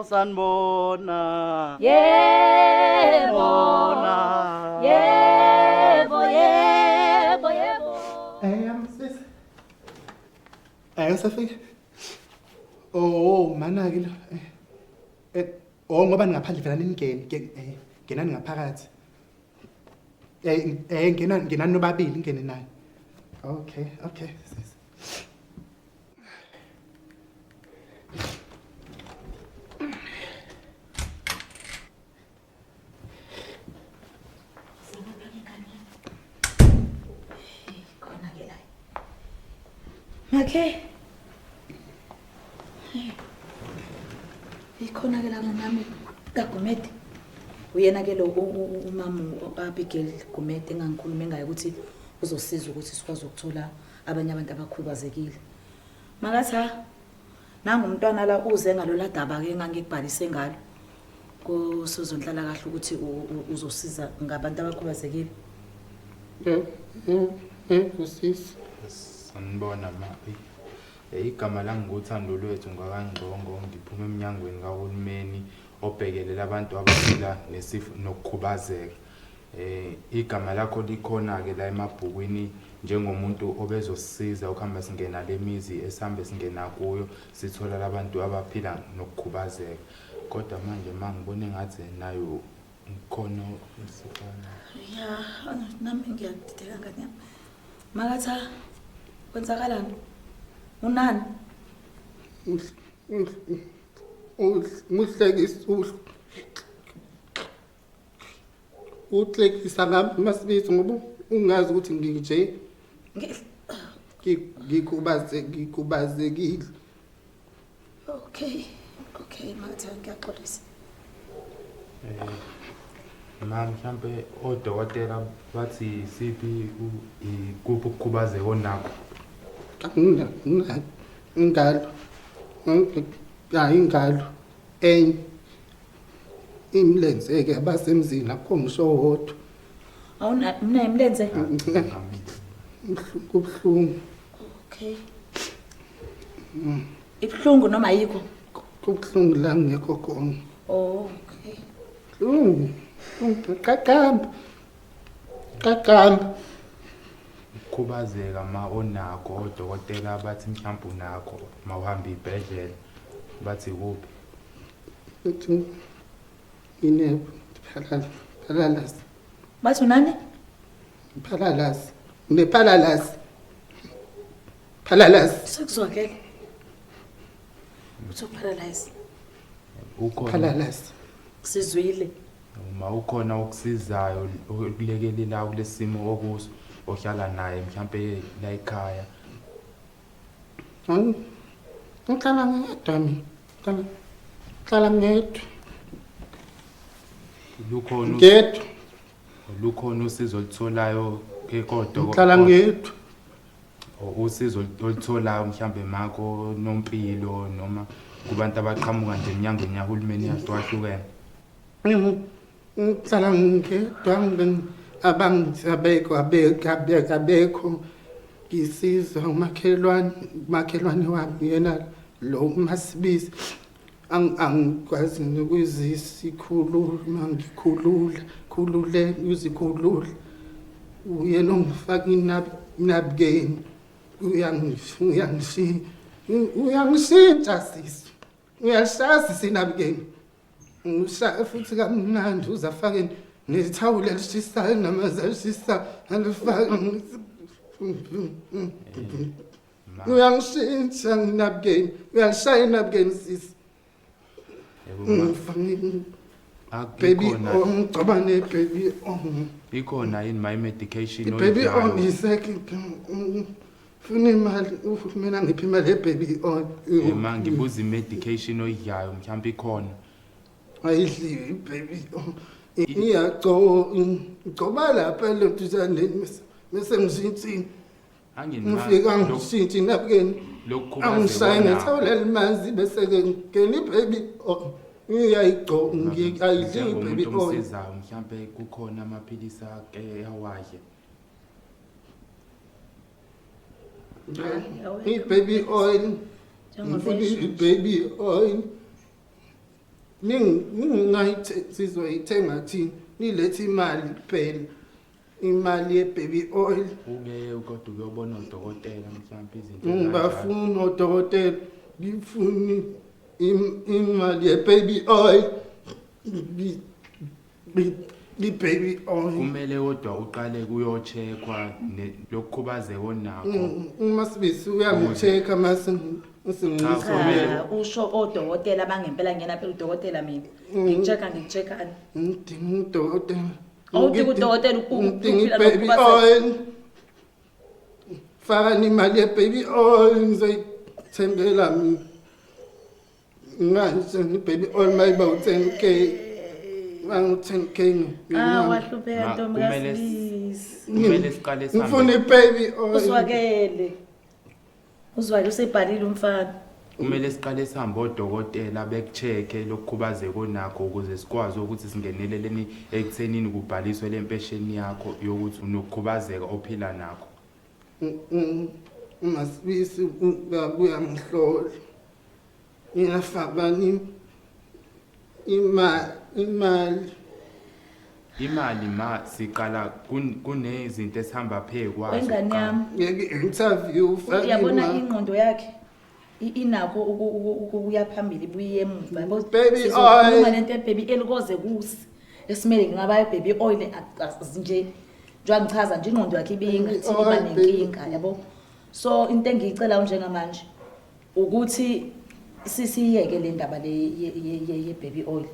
Osanibona. Yebo. Bona. Yebo, yebo, yebo. Sisi. Usafika. Oh, mana ke lo. Oh ngoba ningaphandle vela ningene, ngenani ngaphakathi. Ngena ngenani nobabili ngene naye. Okay, okay, sisi. Okay. Ikhona ke la nami kaGumede. Uyena ke lo umama Abigail Gumede engangikhulume ngaye ukuthi uzosiza ukuthi sikwazi ukuthola abanye abantu abakhubazekile. Makathi ha nangu umntwana la uze ngalola daba ke engangikubhalise ngalo. Kusozonhlala kahle ukuthi uzosiza ngabantu abakhubazekile. Sisi. Sanibona ma. Igama lami nguThando Lwethu ngakaNgcongo, ngiphuma emnyangweni kahulumeni obhekelela abantu abaphila nesifo nokukhubazeka. Igama lakho likhona ke la emabhukwini njengomuntu obezosisiza ukuhamba singena lemizi esihambe singena kuyo sithola labantu abaphila nokukhubazeka. Kodwa manje mangibone ngathi nayo ngikhono usifana. Ya, nami ngiyadideka ngane yami. Makatha kwenzakalani? Unani? Uhlekisa uhlekisa ngami masibizo ngoba ungazi ukuthi nginje ngikhubazekile. Okay, okay Makatha ngiyaxolisa. Ma mhlambe odokotela bathi siphi ikuphi ukukhubazeka onakho? Ingalo. Ingalo enye imilenze ke abasemzini akho ngisho owodwa. Awuna mina imilenze? Kubuhlungu. Okay. Ibuhlungu noma ayikho? Kubuhlungu la ngekho khona. Oh, okay. Buhlungu. Qaqamba. Qaqamba. Ukukhubazeka ma onakho odokotela bathi mhlawumbe unakho mawuhamba ibhedlela bathi kuphi? Uthi ine paralysis. Bathi unani? Paralysis. Une paralysis. Paralysis. Sekuzwakele. Uthi paralysis. Ukhona. Paralysis. Sizwile. Uma ukhona okusizayo ukulekelela kulesimo okuso ohlala naye mhlambe la ekhaya. Ngihlala ngedwa mina. Ngihlala ngedwa. Lukhona ngedwa. Lukhona usizo olutholayo ekodwa. Ngihlala ngedwa. Usizo olutholayo mhlambe mako nompilo noma kubantu abaqhamuka nje eminyangweni yahulumeni yahlukahlukene. Ngihlala ngedwa abangabekho abekho ngisizwa umakhelwane wami yena lo Masibisi angikwazi nokuzisikhuluma ngikhulula khulule uzikhulula uyena ongifaka inabukeni uyangishintsha sisi uyashazi sinabukeni ngishaya futhi kamnandi uzafake nethawula elishisayo namanzi alishisayo alifake uyangishintsha nginabukeni uyalishaya inabukeni sisi baby ongigcoba ne-baby on ikhona yini my medication i-baby on isekho funa imali mina ngiphi imali ye-baby on ma ngibuza i-medication oyidlayo mhlawumbe ikhona ayidliwe i-baby on iyagcoba lapha elotuzaneni bese ngishintshile ngifika ngishintshe inabukeni angishaye ngethawula elimanzi bese-ke ngena i-baby on iyayigcoba ayidliwe i-baby on omsizayo mhlawumbe kukhona amaphilisi ake awadle i-baby oil ngifuna i-baby oil. Sizoyithenga thina, nilethe imali kuphela, imali ye-baby oil. Uke kodwa uyobona udokotela mhlawumbe izinto ezikanjalo. Ngibafuna odokotela, ngifuna imali ye-baby oil. I-baby oil. Kumele kodwa uqale kuyocheckwa lokukhubazeka onakho. Uma sibisi uyangi-check-a mase Cha, Cha, usho odokotela bangempela ngiyena phela udokotela mina. Ngikucheck-a ngikucheck-ani. Ngidinga udokotela. Awudingi udokotela Ngidinga ukuphila i-baby nokukhubazeka. oil. Fakani imali ye-baby oil ngizoyithengela mina. Ngani i-baby oil mayiba u-10K. Bangu-10K Ah, ngenyanga. wahlupheka Ma, ntombi kaSibisi. Kumele siqale Ngifuna sihambe. i-baby oil. Uzwakele. Uzwakele usebhalile umfana. Kumele siqale sihambe odokotela bekucheck-e lokukhubazeka onakho ukuze sikwazi ukuthi singeneleleni ekuthenini kubhaliswe le mpesheni yakho yokuthi unokukhubazeka ophila nakho. Masibisi uyabuya ngihlola. Ngiyafakani imali. Imali ma siqala kunezinto esihamba phezu kwazo. Wengane kuqala. yami. Ngeke interview ufake Uyabona imali. ingqondo yakhe inakho ukuya phambili ibuye emuva. Yabo, Baby sizokhuluma oil. lento ye-baby elikoze kusi. Esimele ngingaba baby oil nje. Njengoba ngichaza nje ingqondo yakhe ibe ingathi Baby iba oil, baby. nenkinga yabo. So into engiyicela njengamanje ukuthi sisiyeke le ndaba le ye baby oil.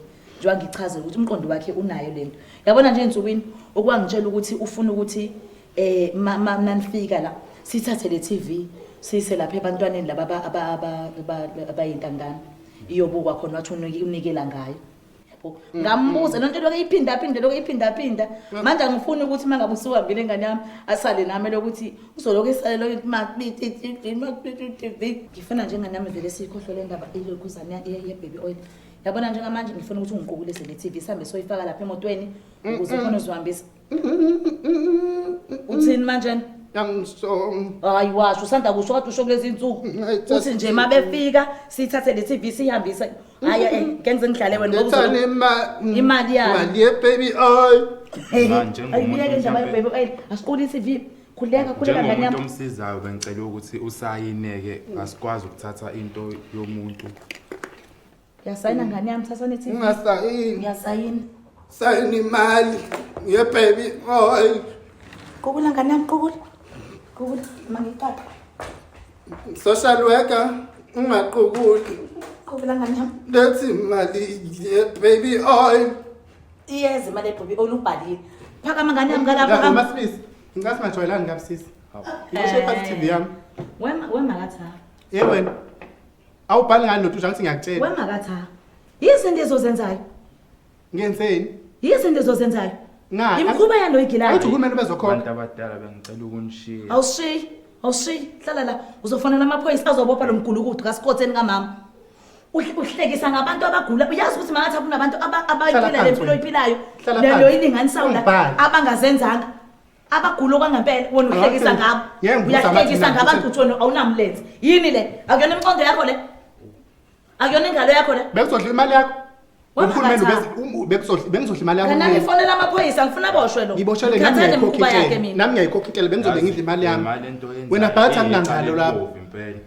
Njengoba ngichaze ukuthi umqondo wakhe unayo lento. Yabona nje ensukwini okwangitshela ukuthi ufuna ukuthi manifika la sithathe le TV siyise lapha ebantwaneni laba abayintandane iyobukwa khona, wathi unikela ngayo. Yabo. Ngambuza lento lokho iphinda phinda lokho iphinda phinda. Manje angifuni ukuthi mangabe usuhambile ingane yami asale nami lokuthi uzolokhu esale lokhu ma TV. Ngifuna njengane yami vele siyikhohlwe le ndaba ilokhuzana ye baby oil. Yabona njengamanje ngifuna ukuthi ungiqukulise le TV sihambe soyifaka lapha emotweni ukuze khona uzohambisa. Uthini manje? Yangisonga. Hayi washo usanda kusho kade usho kulezi insuku. Ngayithatha Uthi nje mabefika sithathe le TV sihambise. Hayi ngeke ngize ngidlale wena ngoba Lethani imali yayo. Imali ye-baby oil. Ma, njengomuntu Ayiyeke indaba mhlampe- ye-baby oil. Asiqule i-TV. Khuleka khuleka ngane Njengomuntu yami. omsizayo bengicela ukuthi usayineke asikwazi ukuthatha into yomuntu. Ngiyasayina ngane yami thatha ne TV. Ungasayini. Ngiyasayina. Sayini imali ye-baby oil. Qukula ngane yami qukula. Qukula mangiqaqe. Social worker ungaqukuli. Qukula ngane yami. Lethi imali ye-baby oil. Iyeza imali ye-baby oil ubhalile. Phakama ngane yami ngalapha. Ya, Phakama. Masibisi, ngicela singajwayelani kabi sisi. Ngicela phansi TV yami. Wema wema katha. Ye wena. Awubhali ngani notusha ngithi ngiyakutshela. Wema katha. Yizinto ezozenzayo. Ngenzeni? Yizinto ezozenzayo. Ngani? Imikhuba yalo igilayo. Athi uhulumeni ubezokhokha. Abantu abadala bengicela ukunishiya. Awushiyi, awushiyi. Hlala la. Uzofonela amaphoyisa azobopha lo mgulukudu kaSikhotheni kamama. Uhlekisa ngabantu abagula. Uyazi ukuthi mangathi kunabantu abayiphila Hlala le phansi mpilo wena. oyiphilayo. Hlala Leyo phansi. ilinganisayo la Ungibhale. abangazenzanga. Abagula okwangempela wena uhlekisa Awuthi- ngabo. Ngeke ngibuze Uyahlekisa abathi ngabantu mina uthi wena awunamlenze. Yini le? Akuyona imiqondo yakho le? Akuyona ingalo yakho le? Bekuzodla imali yakho. Wena Uhulumeni ungathatha. bengizodla imali yakho. Kanami ifonela amaphoyisa ngifuna aboshwe lo. Ngiboshelwe nami Ngikhathele ngiyayikhokha imikhuba yakhe intela. mina. Nami ngiyayikhokha intela bengizobe ngidla imali yami. Imali lento oyenzayo Wena bhatha iyicala kunangalo lapho. elibovu impela.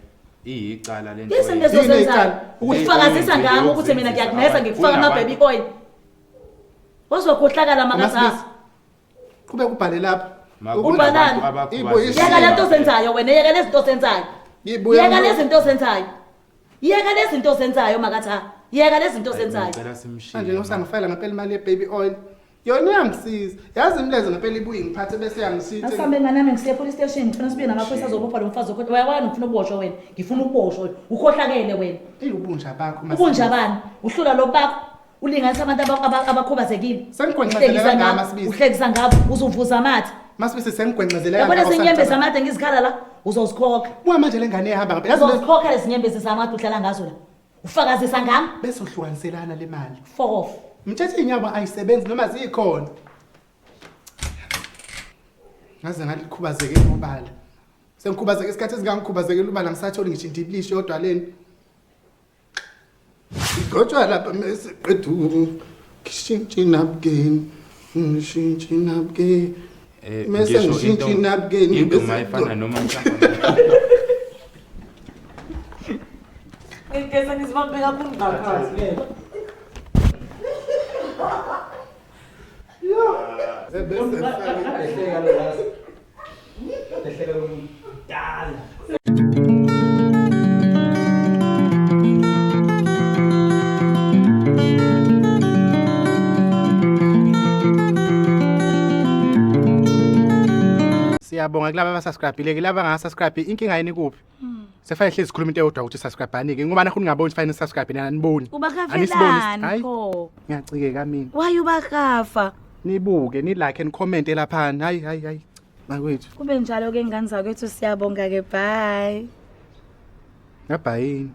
Iyicala lento Izinto oyenzayo. Yini ezozenzayo. icala? Ukuthi- Ufakazisa ngami ukuthi mina ngiyakunesa ngikufaka ama baby oil. Uzokhohlakala makathatha. Masibisi, Qhubeka ubhale lapho. Ma, Ukuthi- Ubhalani? kunabantu abakhubazekile. Yeka lento ozenzayo wena, yeka lezi zinto ozenzayo. Ngibuya Yeka lezi zinto ozenzayo. Yeka lezi zinto ozenzayo makatha. Yeka lezi zinto ozenzayo. Ngicela simshiye. Manje ngosangifayela ngempela imali ye-baby oil. Yona iyangisiza. Yazi imlenze ngempela ibuye ngiphathe bese iyangisiza. Asihambe ngane yami ngisiye police station ngifuna sibuye namaphoyisa azobopha lo mfazi okho. Uyakwazi ngifuna ukuboshwa wena. Ngifuna ukuboshwa. Ukhohlakele wena. Eyi ubunja bakho Masibisi. Ubunja bani? Uhlula lo bakho. Ulinganisa abantu abakhubazekile. Sengigwenxezele Uhlekisa kangaka, ngabo, Masibisi. Uhlekisa ngabo uzovuza amathe. Masibisi sengigwenxezele Yabona kangaka, lezi nyembezi usangicabanga. zamathe ngizikhala la uzozikhokha. Buka manje le ngane ehamba ngempela. Yazi le- Uzozikhokha lezi nyembezi zamathe uhlala ngazo la. Ufakazisa ngami? Besohlukaniselana le mali. Fuck off. Mthethe inyawo ayisebenzi noma zikhona. Ngaze ngalikhubazeke ubala. Sengikhubazeke isikhathi esingangikhubazekela ubala ngisatholi ngisho indibilishi yodwa leni. Sigcotshwa lapha mese qeda ukushintsha inapkin. Ngishintsha inapkin. Eh, Mese ngisho ngishintsha into- inapkin. Into bese- mayifana noma mhlawumbe Ngigeza ngizibambe kakhulu ngaphansi lelo. Bese fake Ehleka lo last. Ehleka lo mdala. Siyabonga kulaba abasubscribe-ile ke laba angasubscribe inkinga yini kuphi? Sefanele hlezi sikhuluma into eyodwa ukuthi subscribe-ani ke ngoba nakho ningaboni sifanele subscribe nina aniboni. Anisiboni, Ubakafelani hayi. pho? Ngiyacikeka mina. Why ubakafa? Nibuke ni like and comment laphana. Hayi hayi hayi. Bakwethu. Kube njalo ke ngane zakwethu siyabonga ke bye. Ngabhayini.